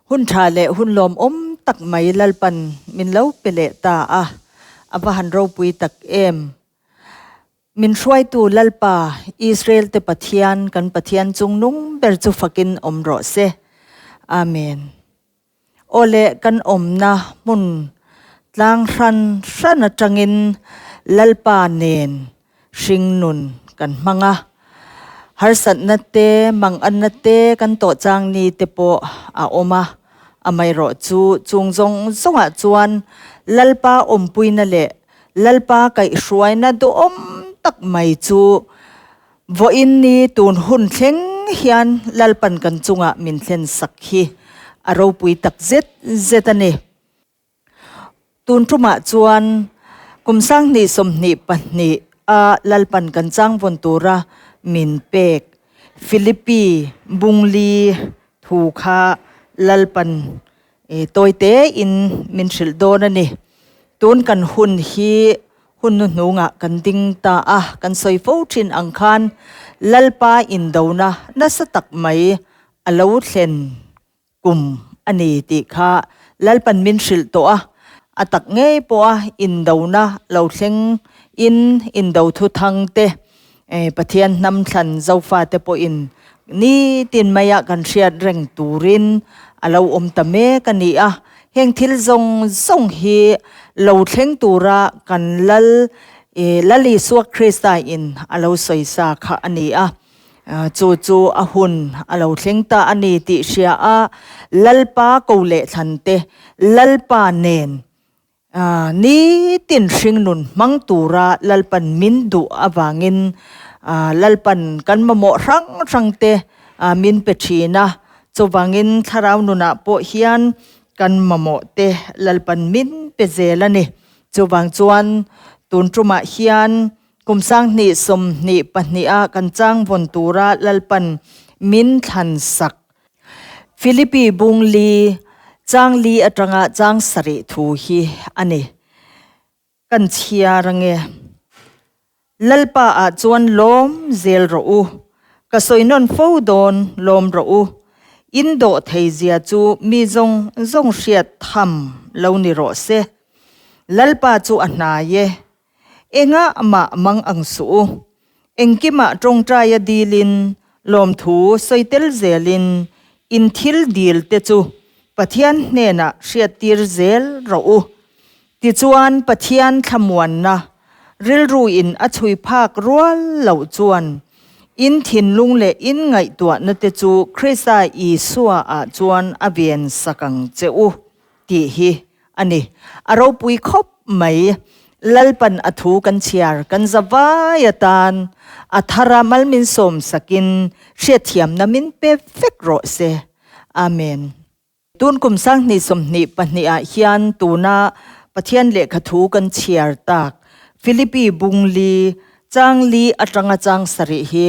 Hun tha leh hun lawmawm tak mai Lalpan min lo pe leh ta a, a va han ropui tak em. Min hruaitu Lalpa, Israel te Pathian, kan Pathian chungnung ber chu fakin awm rawh se. Amen. Aw le, kan awmna hmun tlang hran hran atangin Lalpa nen hringnun kan hmang a. Harsatna te, manganna te kan tawh chang ni te pawh a awm a. Amaherawh chu chung zawng zawngah chuan Lalpa awmpuina leh Lalpa kaihhruaina duhawm tak mai chu Vawiin ni tun hun thleng hian Lalpan kan chungah min thlen sak hi a ropui tak zet zet a ni. Tun tumah chuan kum 2022 a Lalpan kan changvawn tura min pek Philippi Bungli thu kha Lalpan tawi tein min hrilh dawn a ni. Tun kan hun hi hun hnuhnungah kan ding ta a, kan sawi fo thin ang khan Lalpa indona nasa tak mai a lo thlen kum a ni tih kha Lalpan min hrilh tawh a, a tak ngei pawha indona lo thleng in indo thuthang te Pathian hnam thlan Zofate pawhin nitin maia kan hriat reng turin a lo awm ta mek a ni a. Heng thil zawng zawng hi lo thleng tura kan Lal Lal Isua Krista in a lo sawi sa kha a ni a. Chu chu a hun a lo thleng ta a ni tih hria a, Lalpa ko leh thlan te Lalpa nen Nitin hringnun hmang tura Lalpan min duh avangin Lalpan kan mamawh hrang hrang te min pe thin a, chuvangin thlarau nunah pawh hian kan mamawh te Lalpan min pe zel a ni. Chuvang chuan tun tumah hian kum 2022 a kan changvawn tura Lalpan min thlan sak Philippi bung li, chang li atanga chang sarih thu hi a ni. Kan chhiar ange. Lalpa ah chuan lawm zel rawh u. Ka sawi nawn fo dawn lawm rawh u. In dawh thei zia chu mi zawng zawng hriat tham lo ni rawh se. Lalpa chu a hnai e. Engah mah mang ang suh u. Engkimah tawngtaia dilin, lawmthu sawi tel zelin, in thil dil te chu Pathian hnenah hriattir zel rawh u. Tichuan Pathian thlamuanna rilruin a chhui phak rual loh chuan in thinlung leh in ngaihtuahna te chu Krista Isua ah chuan a ven sak ang che u tih hi a ni. A ropui khawp mai. Lalpan a thu kan chhiar kan za vai atan a thara mal min sawm sakin hriatthiamna min pe vek rawh se. Amen. Tun kum 2022 ah hian tuna Pathian lehkha thu kan chhiar tak Philippi bung li chang li atanga chang sarih hi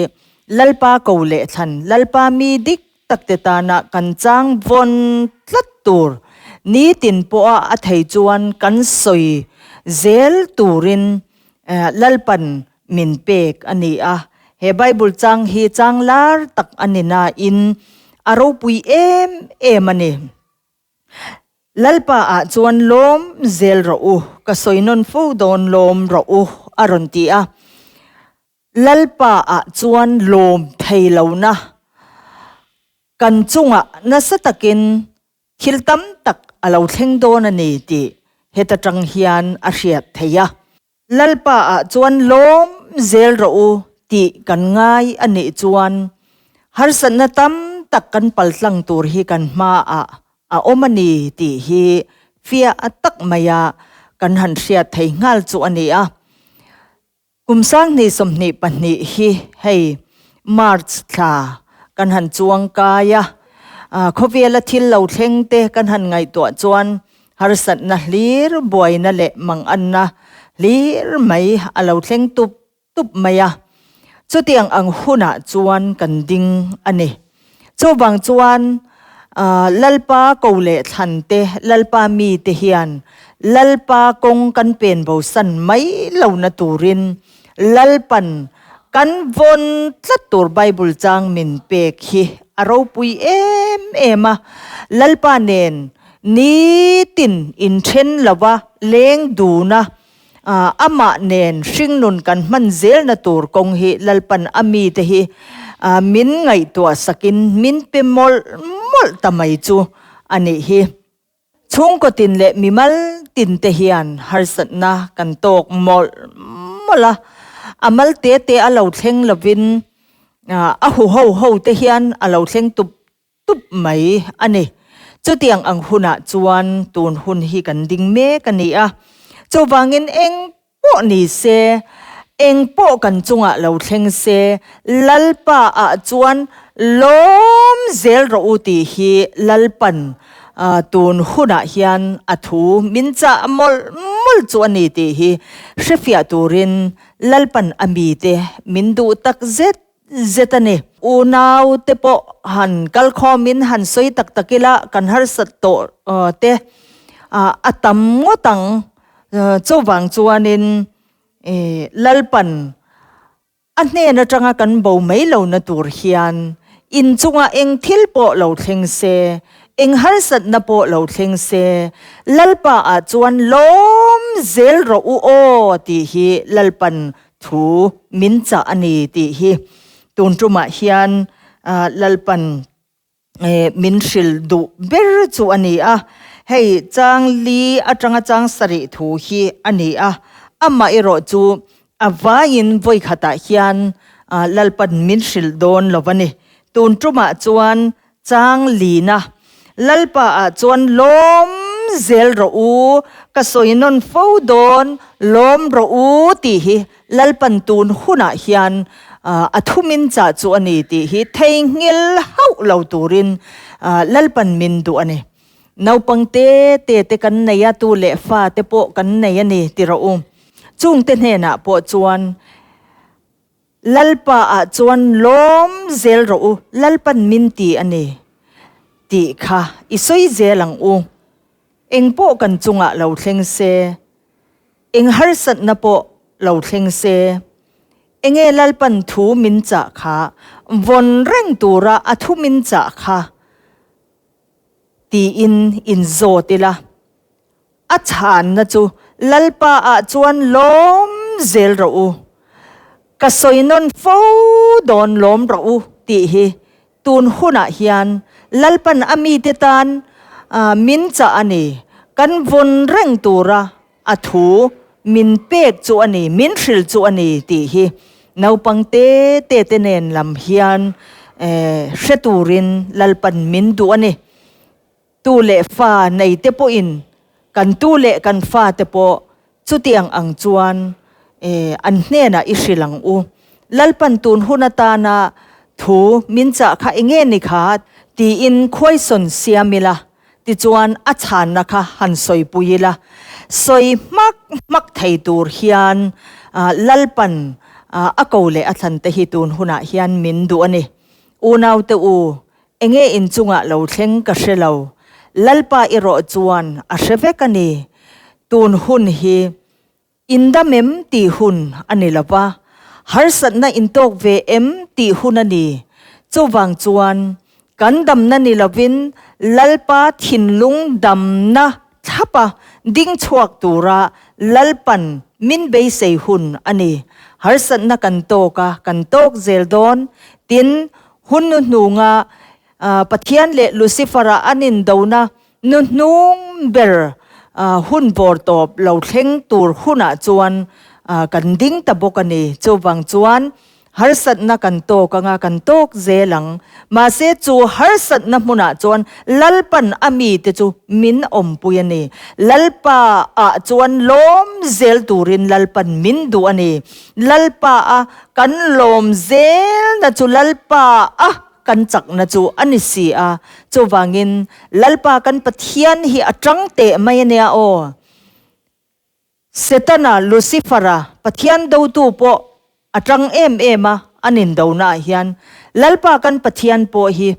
Lalpa ko leh thlan Lalpa mi dik takte tana kan chang vawn tlat tur nitin pawha a thei chuan kan sawi zel turin Lalpan min pek a ni a. He Bible chang hi chang lar tak a ni nain a ropui em em a ni. Lalpa ah chuan lawm zel rawh u, ka sawi nawn fo dawn lawm rawh u a rawn ti a. Lalpa ah chuan lawm thei lo na kan chungah nasa takin thil tam tak a lo thleng dawn a ni tih heta tang hian a hriat theih a. Lalpa ah chuan lawm zel rawh u tih kan ngai a nih chuan harsatna tam tak kan paltlang tur hi kan hma ah a awm a ni tih hi fiah tak maia kan han hriat thei nghal chu a ni a. Kum 2022 hi hei March thla kan han chuang kai a, khawvela thil lo thleng te kan han ngaihtuah chuan harsatna hlir buaina leh manganna hlir mai a lo thleng tup tup mai a. Chutiang ang hunah chuan kan ding a ni. Chuvang chuan Lalpa ko leh thlan te, Lalpa mi te hian Lalpa kawng kan pen bosan mai lohna turin Lalpan kan vawn tlat tur Bible chang min pek hi a ropui em em a, Lalpa nen nitin inthen lova leng dun a, amah nen hringnun kan hman zelna tur kawng hi Lalpan a mite hi min ngaihtuah sakin min pe mawlh mawlh ta mai chu a nih hi. Chhungkaw tin leh mimal tin te hian harsatna kan tawk mawlh mawlh a, a mal te te a lo thleng lovin a hu ho ho te hian a lo thleng tup tup mai a ni. Chutiang ang hunah chuan tun hun hi kan ding mek a ni a, chuvangin eng pawh ni se, eng pawh kan chungah lo thleng se, Lalpa ah chuan lawm zel rawh u tih hi Lalpan tun hunah hian a thu min chah mawlh mawlh chu a ni tih hi hrefiah turin Lalpan a mite min duh tak zet zet a ni. Unau te pawh han kal khawmin han sawi tak tak ila kan harsat tawh te a tam ngawt ang. Chuvang chuanin Lalpan a hnen atanga kan bo mai lohna tur hian inchunga eng thil pawh lo thleng se, eng harsatna pawh lo thleng se, Lalpa ah chuan lawm zel rawh u aw tih hi Lalpan thu min chah a ni tih hi tun tumah hian Lalpan min hrilh duh ber chu a ni a. Hei chang li atanga chang sarih thu hi a ni a, amah erawh chu a vaiin vawi khatah hian Lalpan min hrilh dawn lo a ni. Tun tumah chuan Chang lina Lalpa ah chuan lawm zel rawh u, ka sawi nawn fo dawn, lawm rawh u tih hi Lalpan tun hunah hian a thumin chah chu a ni tih hi theihnghilh hauh lo turin Lalpan min duh a ni. Naupang te te te kan nei a, tu leh fa te pawh kan nei a ni ti rawh u. Chungte hnenah pawh chuan Lalpa ah chuan lawm zel rawh u, Lalpan min ti a ni tih kha i sawi zel ang u. Eng pawh kan chungah lo thleng se, eng harsatna pawh lo thleng se, enge Lalpan thu min chah kha vawn reng tura a thu min chah kha tiin inzawt ila. A chhanna chu Lalpa ah chuan lawm zel rawh u, ka sawi nawn fo dawn lawm rawh u tih hi tun hunah hian Lalpan a mite tan min chah a ni, kan vawn reng tura a thu min pek chu a ni, min hrilh chu a ni tih hi naupang te te te nen lam hian hre turin Lalpan min duh a ni. Tu leh fa nei te pawhin kan tu leh kan fa te pawh chutiang ang chuan an hnenah i hrilh ang u. Lalpan tun hun atana thu min chah kha enge ni kha tiin khuaisawn siam ila, tichuan a chhanna kha han sawipui ila. Sawi hmak hmak thei tur hian Lalpan a ko leh a thlan te hi tun hunah hian min duh a ni. Unaute u, Enge inchungah lo thleng ka hre lo, Lalpa erawh chuan a hre vek a ni. Tun hun hi indam em tih hun a ni lo va, harsatna intawk ve em tih hun a ni. Chuvang chuan kan damna ni lovin Lalpa thinlung damna thlapa ding chhuak tura Lalpan min beisei hun a ni. Harsatna kan tawk a, kan tawk zel dawn. Tin, Hun nuhnunga Pathian leh Lucifer-a an indona nuhnung ber hun bawr tawp lo thleng tur hunah chuan kan ding ta bawk a ni. Chuvang chuan harsatna kan tawk anga kan tawk zel ang. Mahse chu harsatna hmunah chuan Lalpan a mite chu min awmpui a ni. Lalpa ah chuan lawm zel turin Lalpan min duh a ni. Lalpa a kan lawm zelna chu Lalpa a kan chakna chu a ni si a, chuvangin Lalpa kan Pathian hi a tang teh mai a nia aw. Setana, Lucifer-a, Pathian dotu pawh a tang em em a, an indonaah hian Lalpa kan Pathian pawh hi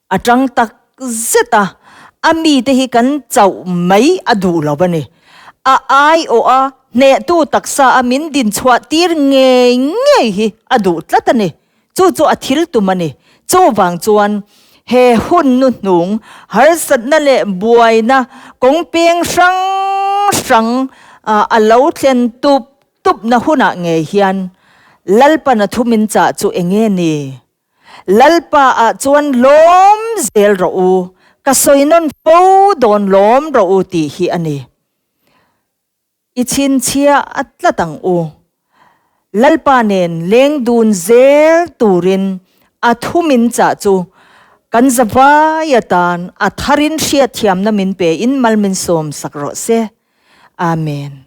A tang tak zet a, a mite hi kan chauh mai a duh lo a ni. A aiawh a hnehtu taksa a min din chhuah tir ngei ngei hi a duh tlat a ni. Chu chu a thil tum a ni. Chuvang chuan he hun hnuhnung harsatna leh buaina kawng peng hrang hrang a lo thlen tup tupna hunah ngei hian Lalpana thu min chah chu enge ni? Lalpa ah chuan lawm zel rawh u, ka sawi nawn fo dawn lawm rawh u tih hi a ni. I chhinchhiah a tlat ang u. Lalpa nen leng dun zel turin a thu min chah chu kan zavai atan a tharin hriatthiamna min pe in mal min sawm sak rawh se. Amen.